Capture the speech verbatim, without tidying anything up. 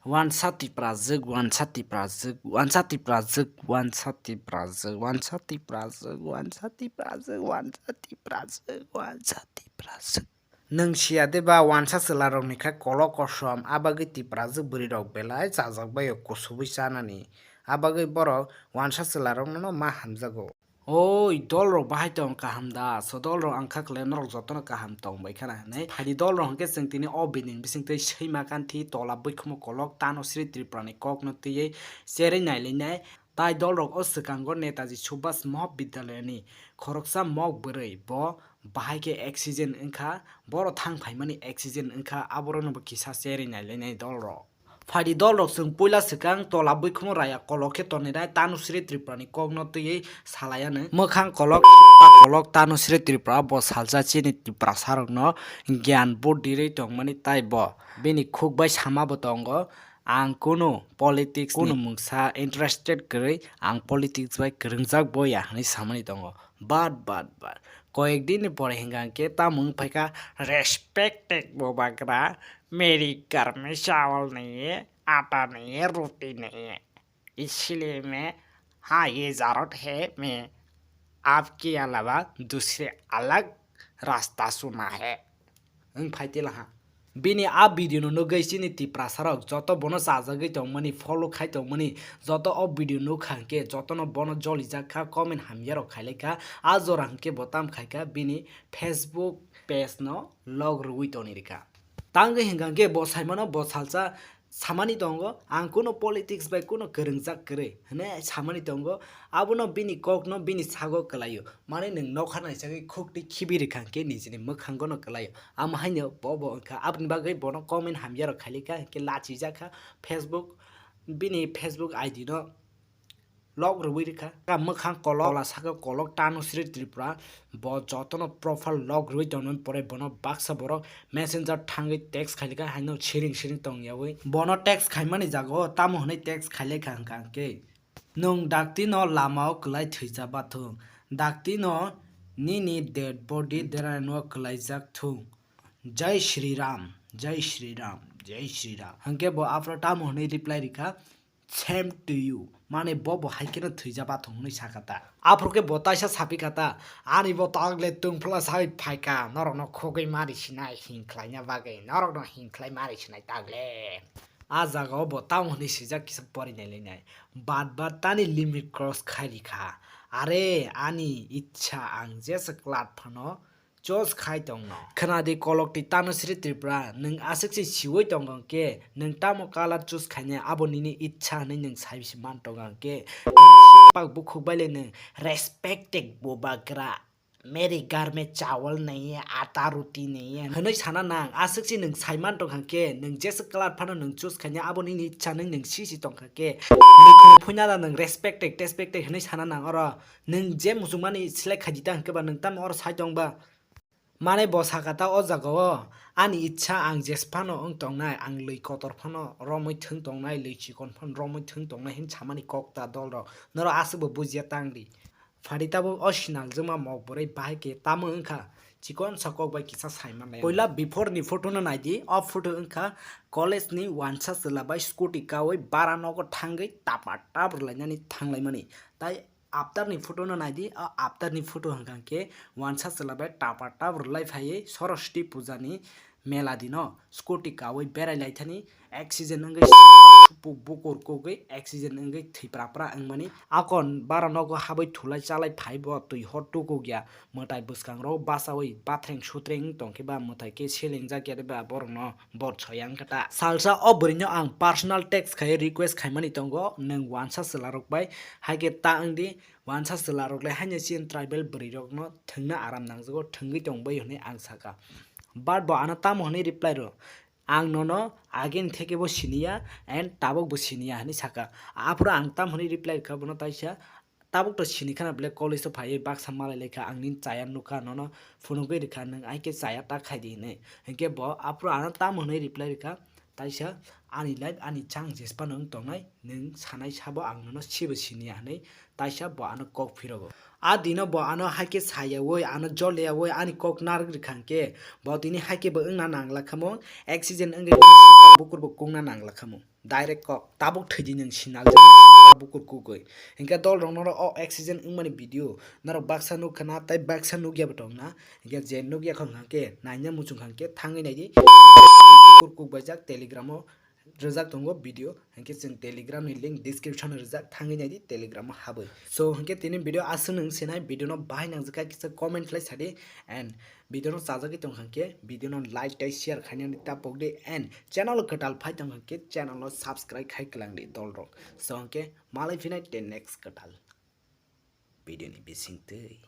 Wansa Tiprajwk, wansa Tiprajwk, wansa Tiprajwk, wansa Tiprajwk, wansa Tiprajwk, wansa Tiprajwk, wansa Tiprajwk, wansa Tiprajwk. Nwng siya de ba wansa chwlarokni khe kolok kosom, a bagwi Tiprajwk bwrwirok belai chajak bai o kusubui chanani. A bagwi borok wansa chwlarokno ma hamjago. Oi, dolrok bahai tong kaham da? So dolrok ang kha khlai norok jotono kaham tong bai khana hinwi. Phaidi dolrok hwnkhe chwng tini o bini bisingtwi Seima Kanthi, Tola Buikhumu Kolok, Tanusri Tripurani kokno twiwi cherwi nailainai. Tai dolrok o swkango Netaji Subhas Mahabidyalaya ni khoroksa mok bwrwi bo bahai khe accident wngkha, boro thang phaimani accident wngkha, aborokno bo kisa cherwi nailainai dolrok. Phaidi dolrok chwng puila swkang Tola Buikhumu Raya Kolok khe tonwi nai Tanusri Tripurani kokno twiwi salai anw. Mwkhang kolok, sikpa kolok Tanusri Tripura bo salsa chini Tiprasarokno gyan buddhi rwi tongmani tai bo bini khuk bai sama bo tongo, "Ang kunu politics ni kunu mungsa interested kwrwi, ang politics bai kwrwngjak bo ya," hwnwi samani tongo. But, but, but, koyek din ni pore hingka hingke tamo wng phaikha, "Respected bubagra, मेरे घर में चावल नहीं है, आटा नहीं है, रोटी नहीं है, इसीलिए मैं, हाँ, ये जरूरत है, मैं आपके अलावा दूसरे अलग रास्ता सुना है।" Wng phai tila ha. Bini a video no nugwi chini Tiprasarok joto bono chajagwi tongmani, follow khai tongmani, joto o video nukha hwnkhe jotono bono jolijak kha, comment hamya rok khailai kha, a jora hwnkhe bo tam khai kha bini Facebook page no lock rwui toni rikha. Tangwi hwnkha hwnkhe bo saimano bo salsa samani tongo, "Ang kuno politics bai kuno kwrwngjak kwrwi," hwnwi samani tongo. Abono bini kokno bini sago kwlaio. Mane nwng nokha naisagwi khuk twi khibi rikha hwnkhe nijini mwkhangono kwlaio. Amo haino bo bo wngkha. Aboni bagwi bono comment hamya rok khailai kha, hwnkhe lachijak kha Facebook, bini Facebook I D no lock rwui rikha. Ka mwkhang kolok, tola saka kolok, Tanusri Tripura. Bo jotono profile lock rwui tongmani pore bono baksa borok messenger thangwi text khailai kha, haino siring siring tongyawi. Bono text khaimani jago tamo hwnwi text khailai kha hwnkha hwnkhe, "Nwng dakti no lama o kwlai thwijak bathung. Dakti no nini dead body derani no kwlaijak thung. Jai Shri Ram, Jai Shri Ram, Jai Shri Ram." Hwnkhe bo aphuru tamo hwnwi reply rikha, "Same to you." Mane bo bo hai kheno thwijak bathung hwnwi sakha ta. Aphuru khe bo taisa sapikha ta, "Ani bo tagle tungphla sai phaikha, norokno khogwi mari sinai hing khlaina bagwi, norokno hing khlai mari sinai tagle." A jagao bo tamo hwnwi swijak kisa pori nailainai. Bad bad tani limit cross khai rikha. Are ani ichha ang jesa klat phano choose khai tongno. Khwnadi kolok twi Tanusri Tripura, nwng aswk se siwi tongo hwnkhe, nwng tamo colour choose khainai abo nini ichha hwnwi nwng sai se man tongo hwnkhe, sipak bukhuk baile nwng respected bubagra, मेरे घर में चावल नहीं है, आटा रोटी नहीं है hwnwi sana nang. Aswk se nwng sai man tongkha khe, nwng jesa colour phano nwng choose khaina, abo nini ichha, nwng, nwng si si tongkha khe, mikhung phuina da nwng respected, respected hwnwi sana nang. Oro nwng je muchungmani select khaidi ta hwnkhe ba, nwng tamo oro sai tong ba? Mane bo sakha ta o jagao, "Ani ichha ang jes phano wng tongnai, ang lwi kotor phano romwi thwng tongnai, lwi chikon phano romwi thwng tongnai," hwn samani kok ta dolrok. Norok aswk bo bujiya tang di. Phadi tabuk o sinaljwkma mok bwrwi bahai khe tamo wngkha, chikon sa kok bai kisa sai manlai. Puila before ni photo no naidi, o photo wngkha college ni wansa chwla bai scooty kawi bara nogo thangwi tapa tap rwlainani thanglaimani. Tai after ni photo no naidi, o after ni photo hwnkha khe wansa chwla bai tapa tap rwlai phaiwi Saraswati puja ni mela dino scooty kawi berai lai thani accident wngwi supu bukur kugwi accident wngwi thwi pra pra wngmani. Akon bara nogo habwi thulai chalai phai bo twi hor tukuk ya mwtai bwskango basawi bathreng sutreng wng tongkhe ba mwtai khe selengjak ya de ba borokno bor soya wngkha ta. Salsa o bwrwino ang personal text khai request khaimani tongo, nwng wansa chwlarok bai hai khe ta wngdi, wansa chwlarok le haino chini tribal bwrwirokno thwngna aram nangjago, thwngwi tong bai hwnwi ang sakha. But bo ano tamo hwnwi reply rw, "Ang nono ageni theke bo siniya and tabuk bo siniya," hwnwi sakha. Aphuru ang tamo hwnwi reply rwkha bono taisa, "Tabuk to sini khana bwle college o phaiwi baksa malai laikha, ang nini chaya nukha, nono phunugwi rwkha, nwng hai khe chaya ta khaidi," hwnwi. Hinkhe bo aphuru ano tamo hwnwi reply rwkha, taisa, "Ani life ani chang jesphano wng tongnai, nwng sanai sabo ang nono sibo siniya," hwnwi taisa bo ano kok phirogo. A dino bo ano hai khe sayawi, ano joliyawi ani kok narwk rwkha hinkhe bo tini hai khe bo wngna nangla khamung, accident wngwi bukur bo kungna nangla khamu. Direct kok tabuk thwidi nwng sinal jagwi bukur kugwi. Hinkhe dol rok norok o accident wngmani video norok baksa nukha na tei baksa nukya bo tongna. Hinkhe je nukya kha hwnkhe naina muchung kha hwnkhe thangwi naidi. Bukur kukbaijak Telegram o rwjak tongo video, hinkhe chwng Telegram ni link description o rwjak, thangwi naidi Telegram o habwi. So hinkhe tini video aswk nwng sinai, video no bahai nangjak kha kisa comment khlai sadi, and video no chajagwi tong kha hwnkhe video no like tei share khainani tapok di, and channel o kwtal phai tong kha hwnkhe channel no subscribe khai kwlang di dol rok. So hinkhe malai phinai tei next kwtal video ni bisingtwi.